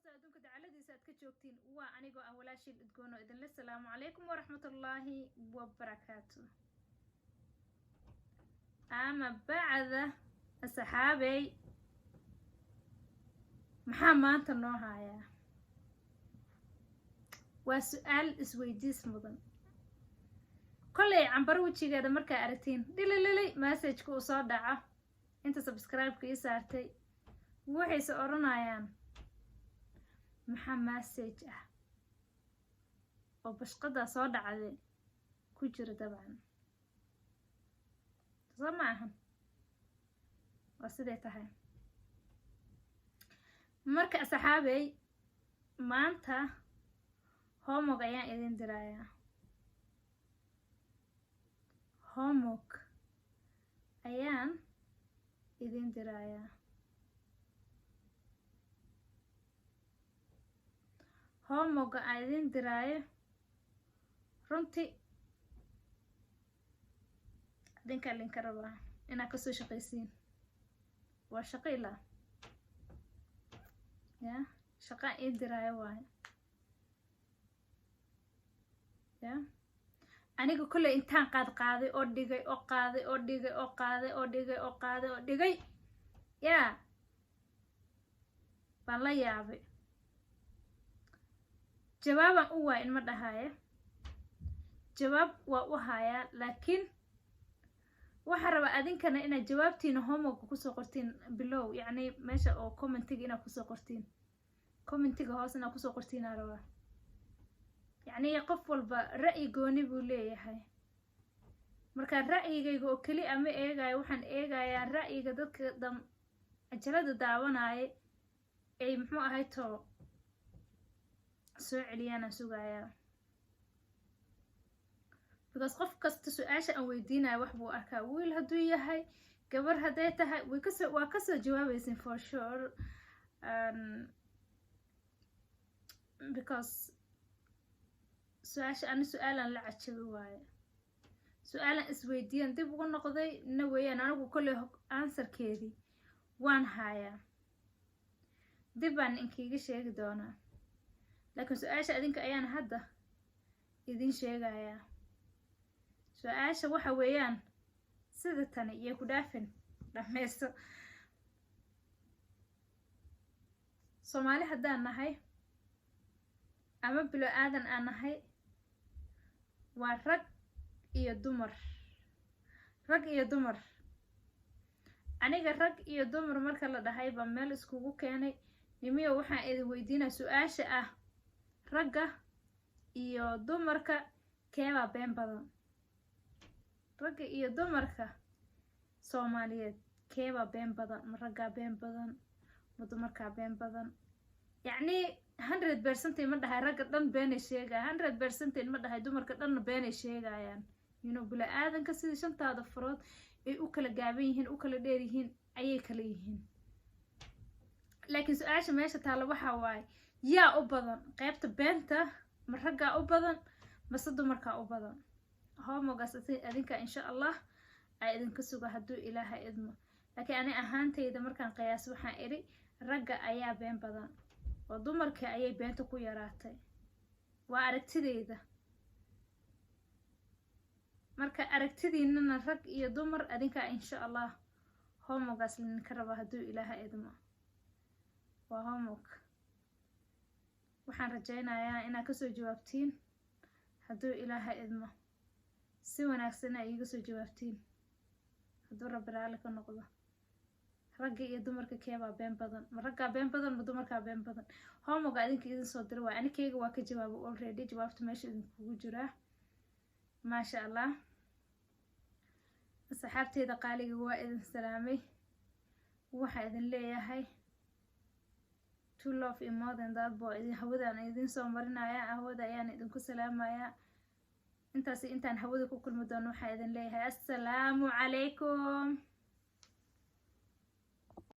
Kastoo adduunka dacaladiisa aad ka joogtiin, waa anigoo ah walaashiin Udgoon oo idinle salaamu calaykum waraxmatullaahi wabarakaatu. Ama bacda, asxaabey, maxaa maanta noo hayaa? Waa su-aal isweydiis mudan. Kollay Cambaro wejigeeda markaa aragtiin dhililili message-ka uu soo dhaco, inta subscribe-ka ii saartay waxayse odhanayaan, "Maxaa message ah oo bashqadaa soo dhacday ku jira?" Dabcan soo ma ahan, waa siday tahay. Marka asxaabey, maanta homework ayaan idin dirayaa, homework ayaan idin dirayaa. Homework-ga aan idin diraayo runtii idinkaa linka rabaa inaad kasoo shaqaysiin. Waa shaqo ilaa ya shaqaan ii diraayo waayo. Ya aniga kolley intaan qaad qaaday oo dhigay oo qaaday oo dhigay oo qaaday oo dhigay oo qaaday oo dhigay, yaa baan la yaabay. Jawaabaan u waay inma dhahaayo, jawaab waa u hayaa, laakiin waxaa rabaa adinkana inaad jawaabtiina homework-ka kusoo qortiin below, yacni meesha oo comment-iga inaad kusoo qortiin, comment-iga hoos inaad kusoo qortiinaa rabaa. Yacni qof walba ra'yi gooni buu leeyahay. Marka ra'yigayga oo keli a ma eegayo, waxaan eegayaa ra'yiga dadka dam cajalada daawanaya ay muxuu ahay to soo celiyaanaan sugayaa, because qof kasta su-aasha aan weydiinayo wax buu arkaa. Wiil hadduu yahay, gabar hadday tahay, way kasoo waa kasoo jawaabaysin for sure, because su-aasha ani su-aalaan la cajabi waayo, su-aalaan isweydiiyan dib ugu noqday na weeyaan. Anigu kolley answer-keedii waan hayaa, dib baan inkiiga sheegi doonaa, laakiin su-aasha adinka ayaan hadda idin sheegayaa. Su-aasha waxa weeyaan sida tani iyo ku dhaafin dhammaysto. Soomaali haddaan nahay ama bilo aadan aan nahay, waa rag iyo dumar, rag iyo dumar. Aniga rag iyo dumar marka la dhahay baa meel iskugu keenay. Nimiyo, waxaan idin weydiinaa su-aasha ah, ragga iyo dumarka keebaa been badan? Ragga iyo dumarka Soomaaliyeed keebaa been badan? Ma raggaa been badan, ma dumarkaa been badan? Yacni 100% ma dhahay ragga dhan beenay sheegaya, 100% ma dhahay dumarka dhanna beenay sheegayaan. Bila aadanka sidii shantaada farood ay u kala gaaban yihiin, u kala dheer yihiin ayay kala yihiin. Laakiin su-aasha meesha taalla waxaa waaye, yaa u badan qaybta beenta? Ma raggaa u badan mase dumarkaa u badan? Homework-gaas adinka insha Allah aa idinka suga hadduu Ilaaha idmo. Laakiin ani ahaantayda markaan qiyaas, waxaan idhi ragga ayaa been badan oo dumarka ayay beenta ku yaraatay. Waa aragtideyda. Marka aragtidiinana, rag iyo dumar, adinkaa insha Allah homework-gaas lidinka raba hadduu Ilaaha idmo. Waa homework, waxaan rajaynayaa inaad kasoo jawaabtiin hadduu Ilaaha idmo, si wanaagsan aa iiga soo jawaabtiin hadduu Rabbi raalli ka noqdo. Ragga iyo dumarka keebaa been badan? Ma raggaa been badan, ma dumarkaa been badan? Homework-ga adinka idin soo dira waay. Anikeyga waa ka jawaaba already, jawaabta meesha idinkugu jiraa. Maasha Allah, asxaabteyda qaaliga, waa idin salaamay. Waxaa idin leeyahay to love iyo more than that bo idin hawadaan idin soo marinaya, hawada ayaan idinku salaamayaa. Intaas intaan hawada ku kulmi doono, waxaa idin leeyahay assalaamu calaykum.